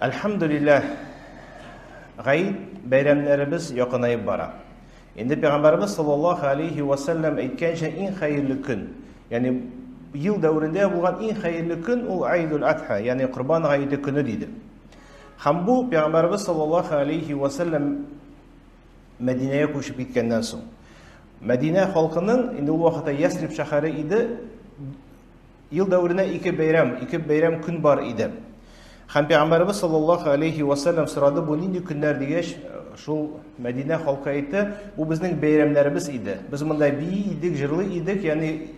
Әлхәмдүлилләһ, Гаид бәйрәмнәребез якынаеп бара. Инде Пәйгамбәребез саллаллаһу алейхи ва саллям әйткәнчә, иң хәерле көн, ягъни ел дәверендә булган иң хәерле көн ул Айдул Адха, ягъни Корбан гаете көне диде. Һәм бу Пәйгамбәребез саллаллаһу алейхи ва саллям Мәдинәгә күчеп киткәннән соң. Мәдинә халкының инде ул вакытта Ясриб шәһәре иде, Ел дәверенә ике бәйрәм, ике бәйрәм көн бар иде. Һәм Пәйгамбәребез саллаллаһу алейхи ва саллям сорады, бу нинди көннәр дигәч, шул Мәдинә халкы әйтте, бу безнең бәйрәмнәребез иде. Без монда бии идек, җырлый идек, ягъни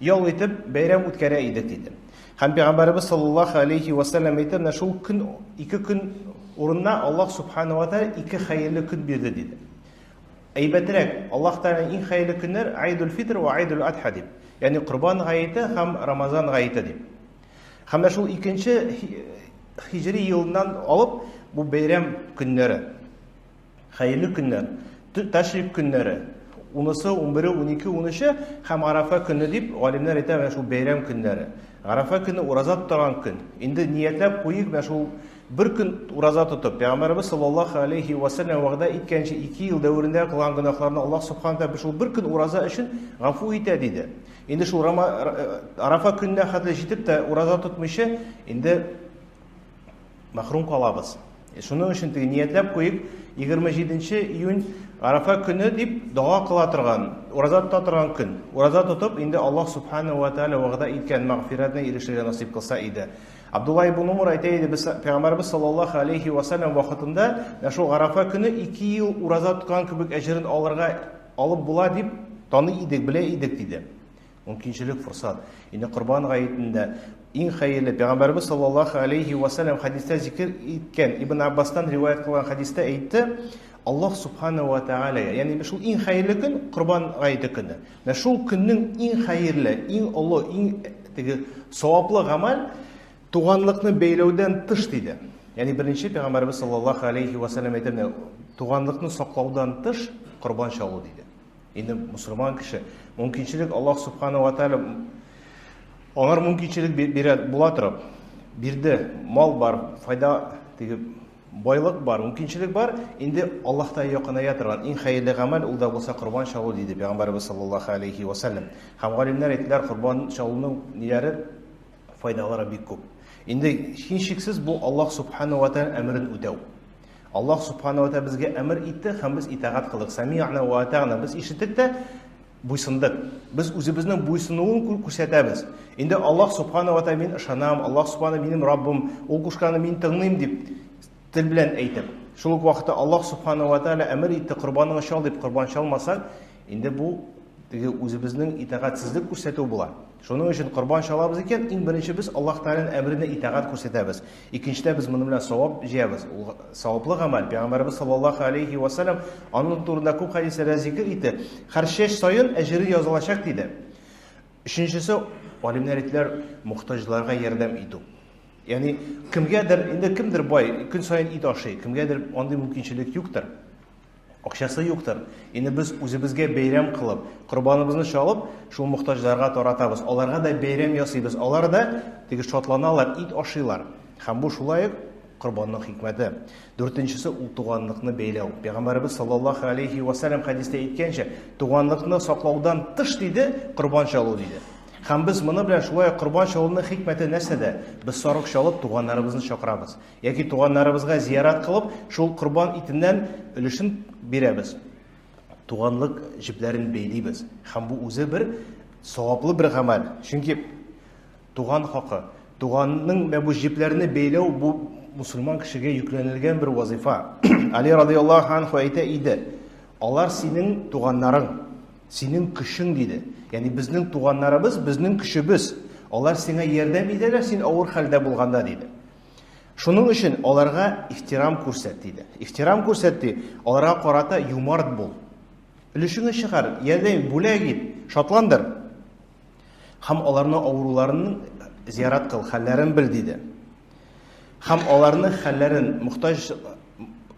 ял итеп бәйрәм үткәрә идек диде. Һәм Пәйгамбәребез саллаллаһу алейхи ва саллям әйтте, менә шул көн, ике көн урынына Аллаһ субхану ва тааля ике хәерле көн бирде диде. Әйбәтрәк, Аллаһ Тәгаләнең иң хәерле көннәр Айдул Фитр ва Айдул Адха дип. Ягъни Корбан гаете һәм Рамазан гаете дип. Һәм дә шул икенче хиҗри елыннан алып бу бәйрәм көннәре, хәерле көннәр, тәшрик көннәре, унысы, унбере, 12, унөче һәм Арафа көне дип галимнәр әйтә, менә шул бәйрәм көннәре. Арафа көне ураза тотарган көн. Инде ниятләп куйыйк, менә шул Бер көн ураза тотып, Пәйгамбәребез саллаллаһу алейхи ва сәлләм вәгъдә иткәнчә, ике ел дәверендә кылган гөнаһларны Аллаһ субхана тәгалә шул бер көн ураза өчен гафу итә диде. Инде шул Рама, Арафа көненә хәтле җитеп тә ураза тотмыйча, инде мәхрүм калабыз. Шуның өчен теге ниятләп куйыйк, 27 июнь Арафа көне дип дога кыла торган, ураза тота торган көн. Ураза тотып, инде Аллаһ субхана ва тәгалә вәгъдә иткән мәгъфирәтне ирешергә насыйп кылса иде. Абдулла ибн Умар әйтә иде, без Пәйгамбәрбез саллаллаһу алейхи ва саллям вакытында менә шул Гарафа көне ике ел ураза тоткан кебек әҗерен алырга алып була дип таный идек, белә идек диде. Мөмкинчелек, форсат. Инде Корбан гаетендә иң хәерле Пәйгамбәрбез саллаллаһу алейхи ва саллям хәдистә зикер иткән Ибн Аббастан риваять кылган хәдистә әйтте, Аллаһ субхана ва тааля, ягъни шул иң хәерле көн Корбан гаете көне. Менә шул көннең иң хәерле, иң олы, иң теге саваплы гамәл туганлыкны бәйләүдән тыш диде. Ягъни беренче пәйгамбәрбез саллаллаһу алейхи ва саллям әйтә, менә туганлыкны саклаудан тыш корбан чалу диде. Инде мусульман кеше мөмкинчелек Аллаһ субхана ва тааля аңар мөмкинчелек бирә була торып бирде, мал бар, файда теге Байлык бар, мөмкинчелек бар, инде Аллаһ Тәгалә якыная торган иң хәерле гамәл ул да булса корбан чалу, диде Пәйгамбәребез саллаллаһу алейхи ва сәлләм. Һәм галимнәр әйттеләр, корбан чалуның ниләре, файдалары бик күп. Инде һичшиксез бу Аллаһ субхану ва тәгалә әмерен үтәү. Аллаһ субхану ва тәгалә безгә әмер итте һәм без итагать кылдык. Сами'на ва атa'на. Без ишеттек тә буйсындык. Без үзебезнең буйсынуын күрсәтәбез. Инде Аллаһ субхана ва тәгалә мин ышанам, Аллаһ субхана минем Раббым, ул кушканны мин тыңлыйм дип тел белән әйтеп. Шул ук вакытта Аллаһ субхана ва тәгалә әмер итте, корбаныңны чал дип корбан чалмасак, инде бу теге үзебезнең итагатьсезлек күрсәтү була. Шуның өчен корбан чалабыз икән, иң беренче без Аллаһ Тәгаләнең әмеренә итагать күрсәтәбез. Икенчедә без моның белән савап җыябыз. Ул саваплы гамәл. Пәйгамбәребез саллаллаһу алейхи ва саллям аның турында күп хәдисләрдә зикер итте. Һәр чәч саен әҗере язылачак диде. Өченчесе, галимнәр әйттеләр, мохтаҗларга ярдәм итү. Ягъни кемгәдер, инде кемдер бай, көн саен ит ашый, кемгәдер андый мөмкинчелек юктыр. Акчасы юктыр. Инде без үзебезгә бәйрәм кылып, корбаныбызны чалып, шул мохтаҗларга таратабыз. Аларга да бәйрәм ясыйбыз. Алар да теге шатланалар, ит ашыйлар. Һәм бу шулай ук корбанның хикмәте. Дүртенчесе ул туганлыкны бәйләү. Пәйгамбәребез саллаллаһу алейхи ва саллям хәдистә әйткәнчә, туганлыкны саклаудан тыш диде, корбан чалу диде. Һәм без моны белән шулай ук корбан чалуның хикмәте нәрсәдә? Без сарык чалып туганнарыбызны чакырабыз. Яки туганнарыбызга зиярат кылып, шул корбан итеннән өлешен бирәбез. Туганлык җепләрен бәйлибез. Һәм бу үзе бер саваплы бер гамәл. Чөнки туган хакы, туганның менә бу җепләрне бәйләү бу мусульман кешегә йөкләнелгән бер вазифа. Али радияллаһу анху әйтә иде, алар синең туганнарың, синең көчең диде. Ягъни безнең туганнарыбыз, безнең көчебез. Алар сиңа ярдәм итәләр, син авыр хәлдә булганда диде. Шуның өчен аларга ихтирам күрсәт, диде. Ихтирам күрсәт, ди, аларга карата юмарт бул. Өлешеңне чыгар, ярдәм, бүләк ит, шатландыр. Һәм аларның авыруларын зиярат кыл, хәлләрен бел, диде. Һәм аларның хәлләрен мохтаҗ,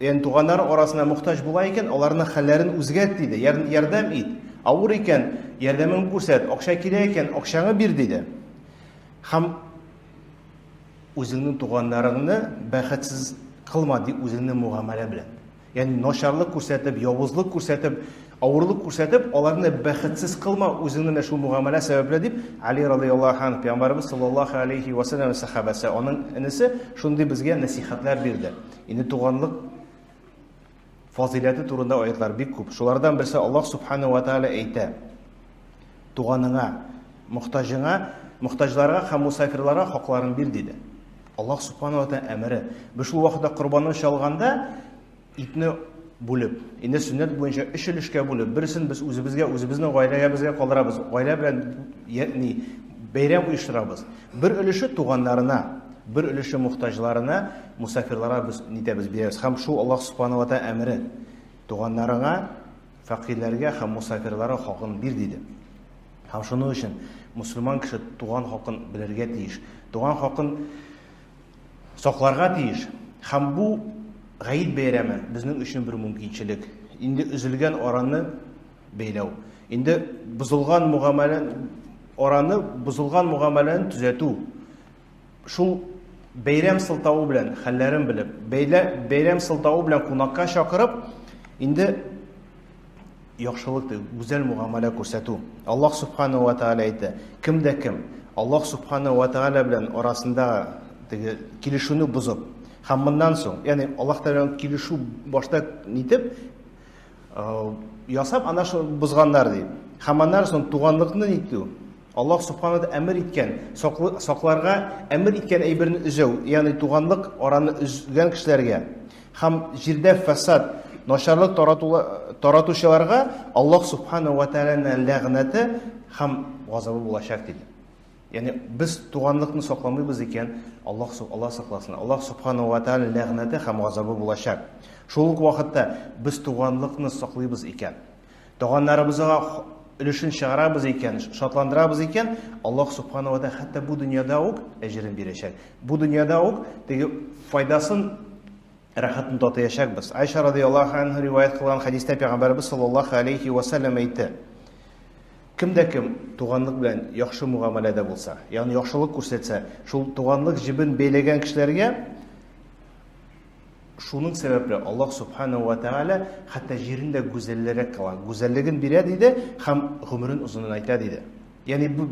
ягъни туганнар арасында мохтаҗ була икән, аларның хәлләрен үзгәрт, диде. Ярдәм ит. Авыр икән, ярдәмеңне күрсәт, акча кирәк икән, акчаңны бир, диде. Һәм Үзеңнең туганнарыңны бәхетсез кылма, ди үзеңнең мөгамәлә белән. Ягъни начарлык күрсәтеп, явызлык күрсәтеп, авырлык күрсәтеп, аларны бәхетсез кылма үзеңнең менә шул мөгамәлә сәбәпле дип, Али радыяллаһу анһу, пәйгамбәребез саллаллаһу алейхи ва сәлләм сәхабәсе, аның энесе шундый безгә нәсихәтләр бирде. Инде туганлык фазыйләте турында аятлар бик күп. Шулардан берсе Аллаһ субхану ва тааля әйтә: Туганыңа, мохтаҗыңа, мохтаҗларга һәм мусафирларга хакларын бир, диде. Аллаһ субхану ва тааля әмере. Без шул вакытта корбанны чалганда итне бүлеп, инде сөннәт буенча өч өлешкә бүлеп, берсен без үзебезгә, үзебезнең гаиләгәбезгә калдырабыз. Гаилә белән ягъни бәйрәм оештырабыз. Бер өлеше туганнарына, бер өлеше мохтаҗларына, мусафирларга без нитәбез, бирәбез. Һәм шул Аллаһ субхану ва тааля әмере. Туганнарыңа, фәкыйрьләргә һәм мусафирларга хакын бир, диде. Һәм шуның өчен мусульман кеше туган хакын белергә тиеш. Туган хакын сакларга тиеш. Һәм бу гаит бәйрәме безнең өчен бер мөмкинчелек. Инде өзелгән араны бәйләү. Инде бозылган мөгамәлә араны бозылган мөгамәләне төзәтү. Шул бәйрәм сылтавы белән хәлләрен белеп, бәйлә, бәйрәм сылтавы белән кунакка чакырып, инде яхшылык, гүзәл мөгамәлә күрсәтү. Аллаһ субхану ва тааля әйтә, кем дә кем Аллаһ субхану ва тааля белән арасында теге килешүне бозып, һәм моннан соң, ягъни Аллаһ Тәгалә килешү башта нитеп, ясап, ана шул бозганнар ди. Һәм аннан соң туганлыкны нитү, Аллаһ субхану ва әмер иткән, сакларга әмер иткән әйберне өзәү, ягъни туганлык араны өзгән кешеләргә һәм җирдә фәсад, начарлык таратучыларга Аллаһ субхану ва тәгаләнең ләгънәте һәм газабы булачак диде. Ягъни без туганлыкны сакламыйбыз икән, Аллаһ Аллаһ сакласын. Аллаһ субхану ва тәгалә ләгънәте һәм газабы булачак. Шул ук вакытта без туганлыкны саклыйбыз икән, туганнарыбызга өлешен чыгарабыз икән, шатландырабыз икән, Аллаһ субхану ва тәгалә хәтта бу дөньяда ук әҗерен бирәчәк. Бу дөньяда ук теге файдасын рәхәтен татыячакбыз. Айша радияллаһу анха риваять кылган хәдистә пәйгамбәребез саллаллаһу алейхи ва сәлләм әйтте: Кем дә кем туганлык белән яхшы мөгамәләдә булса, ягъни яхшылык күрсәтсә, шул туганлык җебен бәйләгән кешеләргә шуның сәбәпле Аллаһ субханаһу ва тааля хәтта җирен дә гүзәллерәк кыла, гүзәллеген бирә диде һәм гомерен озынайта диде. Ягъни бу,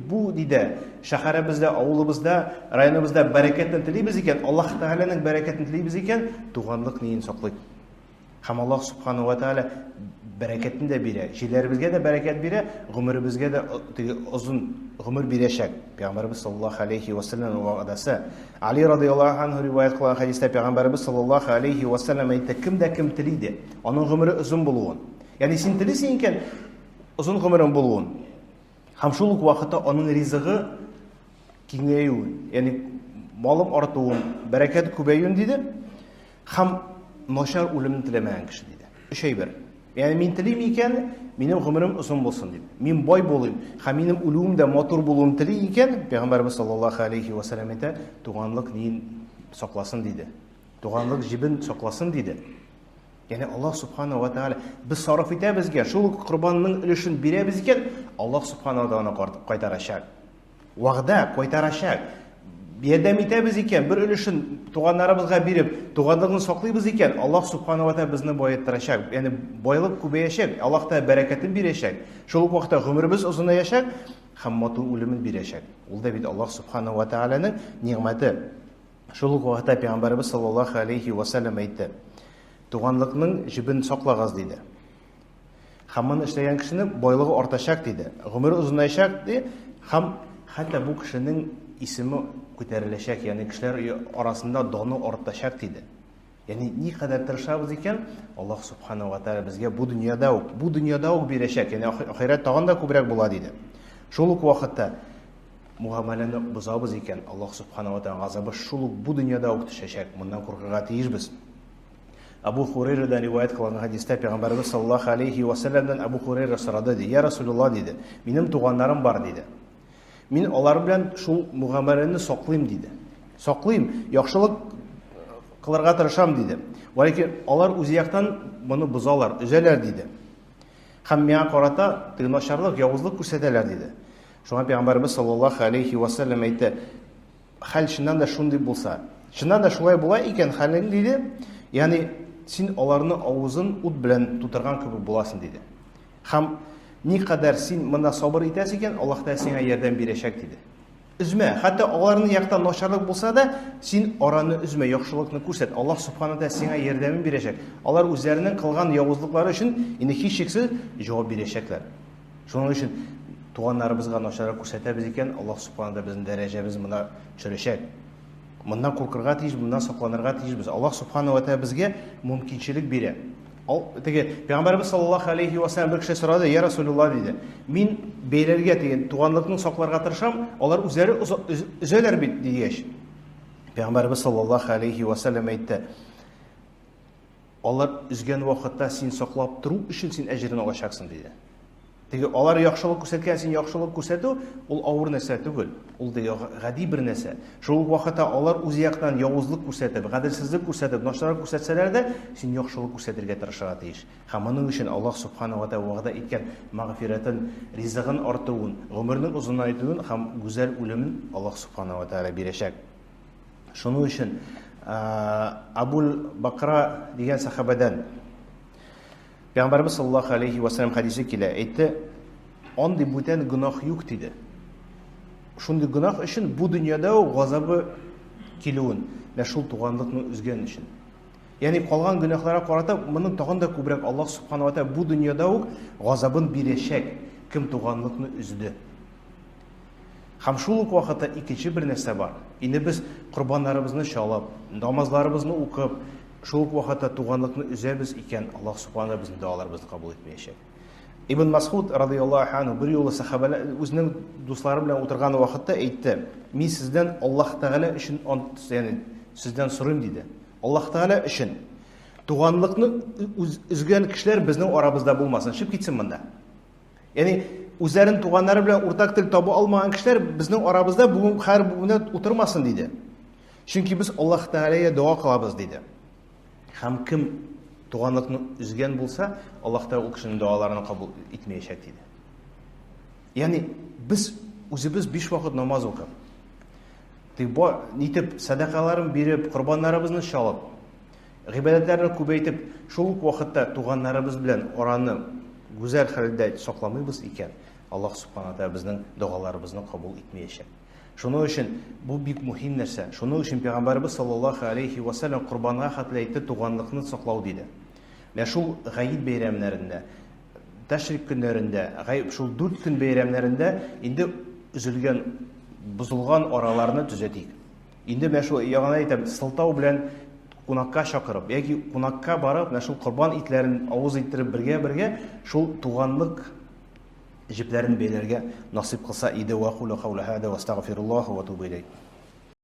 бу диде, шәһәребездә, авылыбызда, районыбызда бәрәкәтне телибез икән, Аллаһ Тәгаләнең бәрәкәтен телибез икән, туганлык ниен саклыйк. Һәм Аллаһ Субхану ва Тәгалә бәрәкәтен дә бирә, җирләребезгә дә бәрәкәт бирә, гомеребезгә дә теге озын гомер бирәчәк. Пәйгамбәребез саллаллаһу алейхи ва сәлләм вәгъдәсе. Али радыяллаһу анһу риваять кылган хәдистә пәйгамбәребез саллаллаһу алейхи ва сәлләм әйтте, кем дә кем тели ди, аның гомере озын булуын. Ягъни син телисең икән, озын гомерең булуын. Һәм шул ук вакытта аның ризыгы киңәюен, ягъни малым артуын, бәрәкәт күбәюен диде. Һәм начар үлемне теләмәгән кеше диде. Өч әйбер. Ягъни мин телим икән, минем гомерем озын булсын дип. Мин бай булыйм һәм минем үлүем дә матур булуын тели икән, Пәйгамбәрбез саллаллаһу алейхи ва сәлләм әйтә, туганлык ниен сакласын диде. Туганлык җибен сакласын диде. Ягъни Аллаһ субхана ва тааля без сарыф итәбез икән, шул ук корбанның өлешен бирәбез икән, Аллаһ субхана ва тааля аны кайтарачак. Вәгъдә кайтарачак. Ярдәм итәбез икән, бер өлешен туганнарыбызга биреп, туганлыгын саклыйбыз икән, Аллаһ субхана ва тааля безне баеттырачак. Ягъни байлык күбәячәк, Аллаһ Тааля бәрәкәтен бирәчәк. Шул ук вакытта гомеребез озынаячак һәм матур үлемен бирәчәк. Ул да бит Аллаһ субхана ва тааляның нигъмәте. Шул ук вакытта Пәйгамбәребез саллаллаһу алейхи ва сәлләм әйтте. Туганлыкның җебен саклагыз диде. Һәм моны эшләгән кешенең байлыгы артачак диде. Гомере озынаячак ди һәм хәтта бу кешенең исеме күтәреләчәк, ягъни кешеләр арасында даны артачак диде. Ягъни ни кадәр тырышабыз икән, Аллаһ субханаһу ва тааля безгә бу дөньяда ук, бу дөньяда ук бирәчәк, ягъни ахирәт тагын да күбрәк була диде. Шул ук вакытта мөгамәләне бозабыз икән, Аллаһ субханаһу ва тааля газабы шул ук бу дөньяда ук төшәчәк. Моннан куркырга тиешбез. Абу Хурейрадан риваять кылынган хәдистә Пәйгамбәребез саллаллаһу алейхи ва сәлләмнән Абу Хурейра сорады ди: "Я Расулуллаһ, диде, минем туганнарым бар, диде. Мин алар белән шул мөгамәләне саклыйм, диде. Саклыйм, яхшылык кылырга тырышам, диде. Вәләкин алар үз яктан моны бозалар, өзәләр, диде. Һәм миңа карата теге начарлык, явызлык күрсәтәләр, диде. Шуңа Пәйгамбәребез саллаллаһу алейхи ва сәлләм әйтте: Хәл чыннан да шундый булса, чыннан да шулай була икән хәлең, диде, ягъни син аларны авызын ут белән тутырган кебек буласың, диде. Һәм никадәр син монда сабыр итәсең икән, Аллаһ Тәгалә сиңа ярдәм бирәчәк, диде. Өзмә, хәтта аларның яктан начарлык булса да, син араны өзмә, яхшылыкны күрсәт. Аллаһ Субхану Тәгалә сиңа ярдәмен бирәчәк. Алар үзләренең кылган явызлыклары өчен инде һичшиксез җавап бирәчәкләр. Шуның өчен туганнарыбызга начаррак күрсәтәбез икән, Аллаһ Субхану Тәгалә безнең дәрәҗәбезне монда төшерәчәк. Моннан куркырга тиеш, моннан сакланырга тиешбез. Аллаһ Субхану ва Тәгалә безгә мөмкинчелек бирә. Ал, теге Пәйгамбәрбез саллаллаһу алейхи ва саллям бер кеше сорады, "Я Расулуллаһ" диде. Мин бәйләргә дигән туганлыкны сакларга тырышам, алар үзләре өзәләр бит дигәч. Пәйгамбәрбез саллаллаһу алейхи ва саллям әйтте: Алар өзгән вакытта син саклап тору өчен син әҗерен алачаксың, диде. Теге алар яхшылык күрсәткән, син яхшылык күрсәтү ул авыр нәрсә түгел. Ул теге гади бер нәрсә. Шул ук вакытта алар үз яктан явызлык күрсәтеп, гаделсезлек күрсәтеп, начарлык күрсәтсәләр дә, син яхшылык күрсәтергә тырышырга тиеш. Һәм моның өчен Аллаһ субхана ва тәгалә вәгъдә иткән мәгъфирәтен, ризыгын артыруын, гомернең озынайтуын һәм гүзәл үлемен Аллаһ субхана ва тәгалә бирәчәк. Шуның өчен Абул Бакра дигән сахабәдән Пәйгамбәрбез саллаллаху алейхи ва саллям хәдисе килә. Әйтте, андый бүтән гөнаһ юк диде. Шундый гөнаһ өчен бу дөньяда ук газабы килүен, менә шул туганлыкны өзгән өчен. Ягъни калган гөнаһларга карата моның тагын да күбрәк Аллаһ субхана ва тааля бу дөньяда ук газабын бирәчәк, кем туганлыкны өзде. Һәм шул ук вакытта икенче бер нәрсә бар. Инде без корбаннарыбызны чалып, намазларыбызны укып, шул ук вакытта туганлыкны өзәбез икән, Аллаһ Субхану безнең догаларыбызны кабул итмәячәк. Ибн Масхуд радияллаһу анһу бер юлы сахабалар үзенең дуслары белән утырган вакытта әйтте: "Мин сездән Аллаһ Тәгалә өчен ант, ягъни сездән сорыйм" диде. Аллаһ Тәгалә өчен туганлыкны өзгән кешеләр безнең арабызда булмасын, чыгып китсен монда. Ягъни үзләрен туганнары белән уртак тел таба алмаган кешеләр безнең арабызда бүген хәер бүгеннән утырмасын диде. Чөнки без Аллаһ Тәгаләгә дога кылабыз диде. Һәм кем туганлыкны өзгән булса, Аллаһ Тәгалә ул кешенең догаларын кабул итмәячәк диде. Ягъни без үзебез биш вакыт намаз укып, тик бу нитеп сәдакаларын биреп, корбаннарыбызны чалып, Гыйбадәтләрне күбәйтеп, шул ук вакытта туганнарыбыз белән араны гүзәл хәлдә сакламыйбыз икән, Аллаһ Субхана Тәгалә безнең догаларыбызны кабул итмәячәк. Шуның өчен бу бик мөһим нәрсә. Шуның өчен Пәйгамбәребез саллаллаһу алейхи ва сәлләм корбанга хәтле әйтте, туганлыкны саклау диде. Менә шул гаид бәйрәмнәрендә, тәшрик көннәрендә, шул дүрт көн бәйрәмнәрендә инде өзелгән, бозылган араларны төзәтик. Инде менә шул ягына әйтәм, сылтау белән кунакка чакырып яки кунакка барып, менә шул корбан итләрен авыз иттереп бергә-бергә шул туганлык җепләрен бәйләргә насыйп кылса иде. Ва кулу каула хада ва астагфируллаһ ва атубу иләйх.